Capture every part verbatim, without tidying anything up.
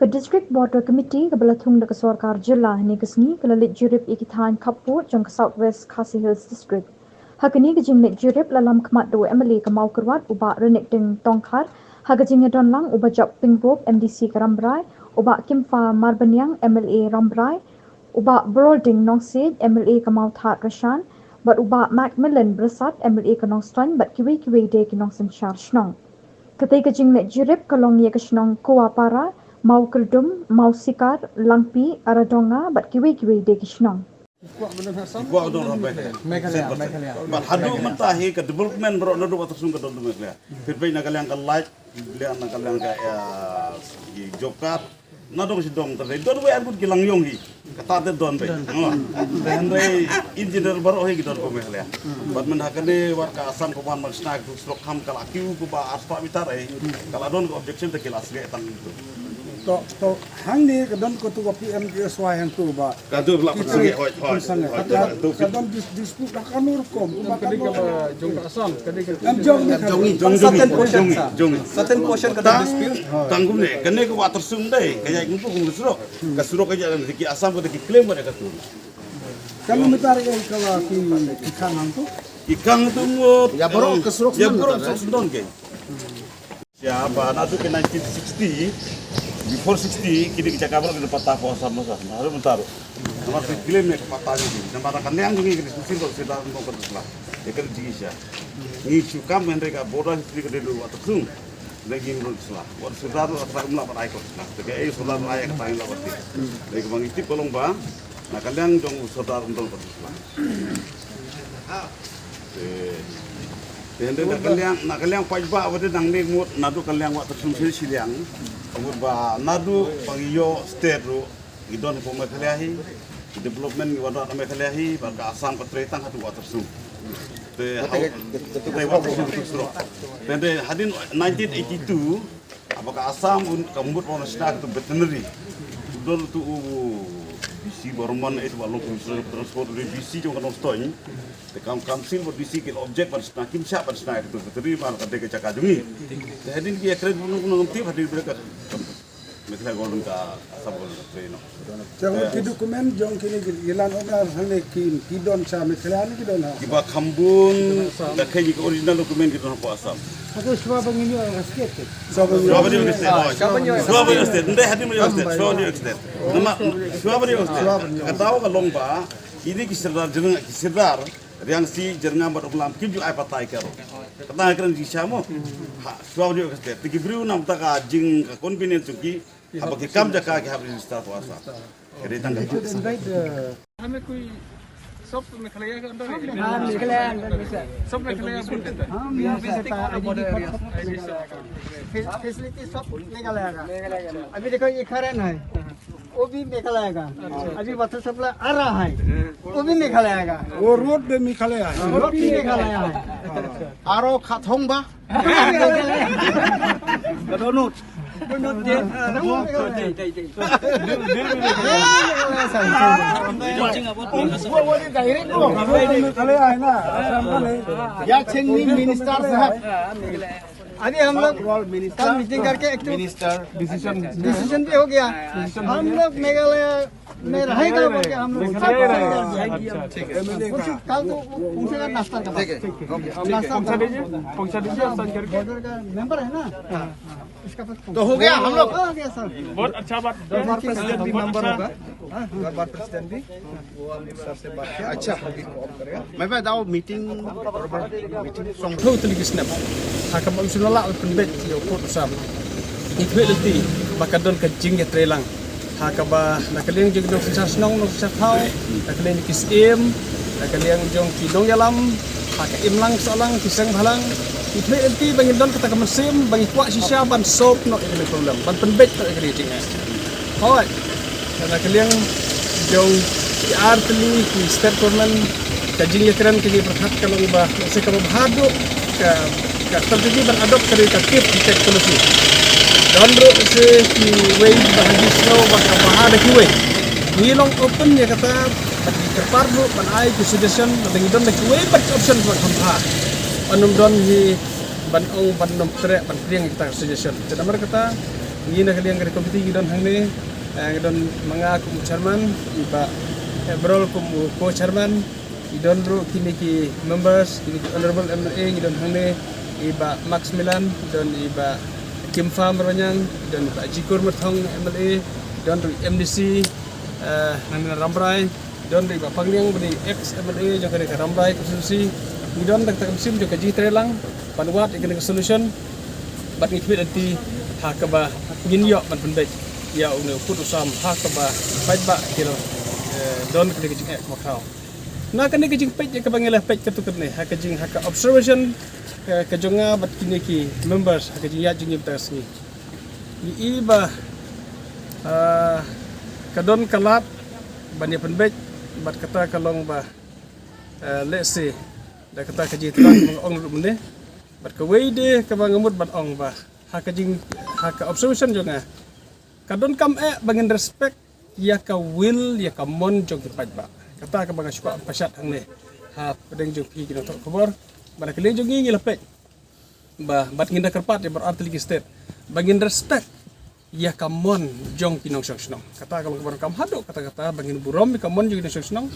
Ka District Border Committee kaba la thung da ka sorkar jylla hynne ka sngi ka la leit jurip ïa ki thaiñ khappud jong ka South West Khasi Hills District. Ha kane ka jingleit jurip la lam khmat da u M L A ka Mawkyrwat u Bah Rynnickding Tongkhar, ha ka jingïadon lang u Bah Jop Pyngrope M D C ka Rambrai, u Bah Kymphah Marbaniang M L A Rambrai, u Bah Barolding Nongsiej M L A ka Mawthadraishan, bad u Bah Macmillan Byrsat M L A ka Nongstoiñ bad kiwei kiwei de ki nongsynshar shnong. Katei ka jingleit jurip ka long ïa ka shnong Kuapara, Mawkyrdum, Mawsikar, Langpih, Aradonga bad kiwei kiwei de ki shnong. Kwah don ha Meghalaya. Meghalaya, Meghalaya. Bad haduh mynta hi ka development baroh naduh Watersung ka don ha Meghalaya. Phi peit na ka liang ka light, liang na ka liang ka, eh, ki job card. Naduh shi dong tadei don wei ar ngut ki lang ïong hi. Kata te don bei. Te hynrei engineer baroh hi ki don ha Meghalaya. Bad mynta kane wat ka Assam ka wan ban shna ka surok kham ka la kiew kumba ar spah meter ei. Ka la don ka objection te ki la sngewthuh tang. To, to, hangne ka don katu ka P M G S Y hangtu ba. Katu la pun sange, hoi, hoi, hoi, hoi, hoi. Ka don dis-, dispute da kano rukom. Ba kane ka jong ka Assam, kane ka. Em jong ni, jong ni, jong ni, jong ni, jong ni. Certain portion ka don dispute. Tang kumne, kane ka Watersung dei, ka ïaid kumtu kum surok. Ka surok ka ïaid ki Assam ka dei ki claim ka dei katu. Kano meter ka la ki, ki khang hangtu. Ki khang tu ngut. Ïa baroh ka surok. Ïa baroh ka surok sendon ke. Ïa, ba naduh ki nineteen sixty, before sixty, kine ki jaka baroh ki don patta ha Assam masa. Naduh mynta ruh. Namar ki claim ne ka patta jong ki. Namar ka liang jong ngi ki shisien ruh sdang nong ka sla. Ïa ka jingïasha. Ngi shu kam hynrei ka border history ka dei ruh Watersung. Dei ngi ruh sla. Wat sdang ruh sla kumla pat ai ka sla. Te ka ei sdang ruh ai ka tai la pat. Dei ka ba ngi tip ka long ba. Na ka liang jong u sdang ruh dei ka sla. Te, te hynrei na ka liang, na ka liang paidbah ba dei nangne mut naduh ka liang Watersung shi liang. Mut ba naduh ba ngi ïoh state ruh, ngi don ha Meghalaya hi, ki development ngi wanrah ha Meghalaya hi, ba ka Assam ka trei tang haduh Watersung. Te hau, te Watersung tu surok. Te hynrei hadien nineteen eighty-two, Haba ka Assam un ka mut ba un shna katu veterinary. Don tu u B C Barman, eh, tu ba long Commissioner of Transport, u B C jong ka Nongstoiñ. Te kam council bad B C ki object ban shna, kim shah ban shna katu veterinary, mar ka dei ka jaka jong ngi. Te hadien ki ïakren bun bun ngam tip hadien ba ka Meghalaya government ka Assam government ka trei noh. Te ki document jong kine ki land owners hangne ki, ki don sha Meghalaya ne ki don ha? Kiba kham bun, da kheiñ ki original document ki don hapoh Assam. Haka shuwa ba ngin ïoh state te? Shuwa ba ngin ïoh state. Shuwa ba ngin ïoh state. Ndai hadien ba ngin ïoh state. Shuwa ba ngin ïoh state. Namar shuwa ba ngin ïoh state. Ka daw ka long ba kine ki sirdar jyrngam, ki sirdar Riangsi, Jyrngam bad Umlam kim ju ai patta ïa ka ro. Kata ka kren jingshisha mo. Ha, shuwa ba ngin ïoh state. Te ki briew namar kata ka jing ka convenience jong ki. Haba ki kam jaka ki hap register hapoh Assam. Ka dei tang ka. हमें कोई सब मेघालय के अंदर है। हाँ, मेघालय अंदर में से। सब मेघालय बोल देता है। हाँ, मेघालय का आईडी कार्ड सब मेघालय का। फे-, फैसिलिटी सब मेघालय का। अभी देखो, ये खरन है, वो भी मेघालय का। अभी वाटर सप्लाई आ रहा है, वो भी मेघालय का। वो रोड भी मेघालय है। रोड भी मेघालय है। आरो खाथोंबा। या छेंगनी मिनिस्टर साहब, अभी हम लोग कल मीटिंग करके एक मिनिस्टर डिसीजन, डिसीजन भी हो गया। हम लोग मेघालय में रहेगा बोल के हम लोग डिसाइड कर दिया। अच्छा, ठीक है। कल तो उनसे नाश्ता का, ठीक है, ओके, नाश्ता पहुंचा दीजिए, पहुंचा दीजिए, साइन करके। बॉर्डर का मेंबर है ना? हाँ। तो हो गया हम लोग। हो गया सर। बहुत अच्छा बात। दरबार प्रेसिडेंट भी मेंबर होगा। हाँ, दरबार प्रेसिडेंट भी। वो हम सर से बात किया। अच्छा। अभी कॉल करेगा। मैं बताओ मीटिंग, मीटिंग सॉन्ग। Tho tli ki snep. Ha kaba ym shym la lah ban pynbeit ïa u pud u sam. Ngi khmih lynti ba ka don ka jingïatreilang. Ha kaba na ka liang jong ki nongsynshar shnong, nongsynshar thaw, na ka liang ki syiem, na ka liang jong ki nongïalam, ha ka imlang sahlang, ki seng bhalang, ki khmih lynti ba ngin don kata ka mynsiem ba ngi kwah shisha ban solve noh ïa kane ka problem, ban pynbeit noh ïa kane ka jingeh. Hooid, na ka liang jong ki ar tylli ki state government, ka jingïakren ka ngi pyrkhat ka long ba lehse kaba bha duh ka, ka strategy ban adopt ka dei ka give and take policy. Don ruh lehse kiwei ba ha jingsngew ba ka bha da kiwei. Ngi long open ïa kata, bad ngi kyrpad ruh ban ai ki suggestion, lada ngi don da kiwei pat ki option ba kham bha. Ban ym don hi ban ong ban ym treh ban pdiang ïa kata ka suggestion. Te namar kata Ngi na ka liang ka committee ngi don hangne, eh, ngi don ma nga kum u chairman, i Bah Ebrol kum u co-chairman, ngi don ruh kine ki members, kine ki honorable M L A, ngi don hangne i Bah Max Milan, ngi don i Bah Kimfa Marbaniang, ngi don i Bah Jikur Myrthong M L A, ngi don ruh M D C, eh, hangne na Rambrai, ngi don ruh i Bah Pangniang ba dei ex M L A jong kane ka Rambrai constituency, ngi don da ka mynsiem jong ka jingtreilang ban wad ïa kane ka solution. Bad ngi khmih lynti ha kaba ngin ïoh ban pynbeit ïa une u pud u sam ha kaba paidbah ki la, eh, don kane ka jingeh kaba khraw. Na kane ka jingpeit ïa kaba ngi la peit katto katne ha ka jing, ha ka observation, eh, ka jong nga bad kine ki members ha ka jingïaid jong ngi mynta ka sngi, ngi i ba, ah, ka don ka lad ban ïa pynbeit bad kata ka long ba, eh, let's say, da kata ka jingtreilang ba nga ong ruh mynne. Bad kawei de kaba nga mut ban ong ba ha ka jing, ha ka observation jong nga, ka donkam eh ba ngin respect ïa ka will, ïa ka mon jong ki paidbah. Kata kaba nga shu kwah pashat hangne ha pdeng jong phi ki nongthoh khubor. Bad ha ka liang jong ngi, ngi la peit ba, bad ngin da kyrpad ïa baroh artylli ki state ba ngin respect ïa ka mon jong ki nongshong shnong. Kata ka long kaba donkam haduh katta katta, ba ngin burom ïa ka mon jong ki nongshong shnong.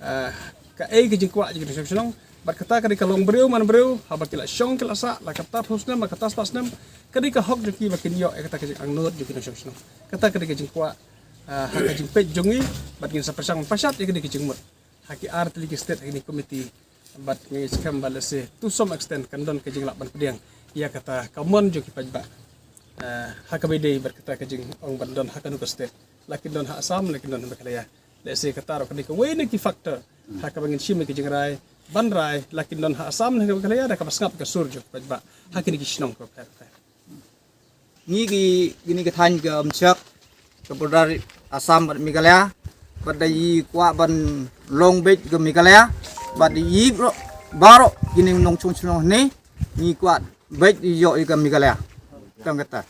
Ah, kaei ka jingkwah jong ki nongshong shnong. Bad kata ka dei ka long briew man briew, haba ki la shong ki la sah la katto phew snem, la katto spah snem, ka dei ka hok jong ki ba kin ïoh ïa kata ka jingangnud jong ki nongshong shnong. Kata ka dei ka jingkwah, ah, ha ka jingpeit jong ngi, bad ngin sa pyrshang pashat ïa kane ka jingmut ha ki artylli ki state ha kine ki committee. Bad ngi skhem ba, let's say, to some extent kan don ka jinglah ban pdiang ïa kata ka mon jong ki paidbah, eh, ha kaba ïadei bad kata ka jingong ban don ha kano ka state, la kin don ha Assam, la kin don ha Meghalaya. Let's say, kata ruh ka dei kawei na ki factor ha kaba ngin shim ïa ka jingrai ban rai, la kin don ha Assam, ha Meghalaya, da kaba sngap ka sur jong ki paidbah ha kine ki shnong kiba pher pher. Ngi ki, kine ki thaiñ ka Umchak, ka border Assam bad Meghalaya, bad da ngi kwah ban long beit ka Meghalaya, bad da ngi baroh, baroh kine nongshong shnong hangne, ngi kwah beit ïoh ïa ka Meghalaya. Tang kata.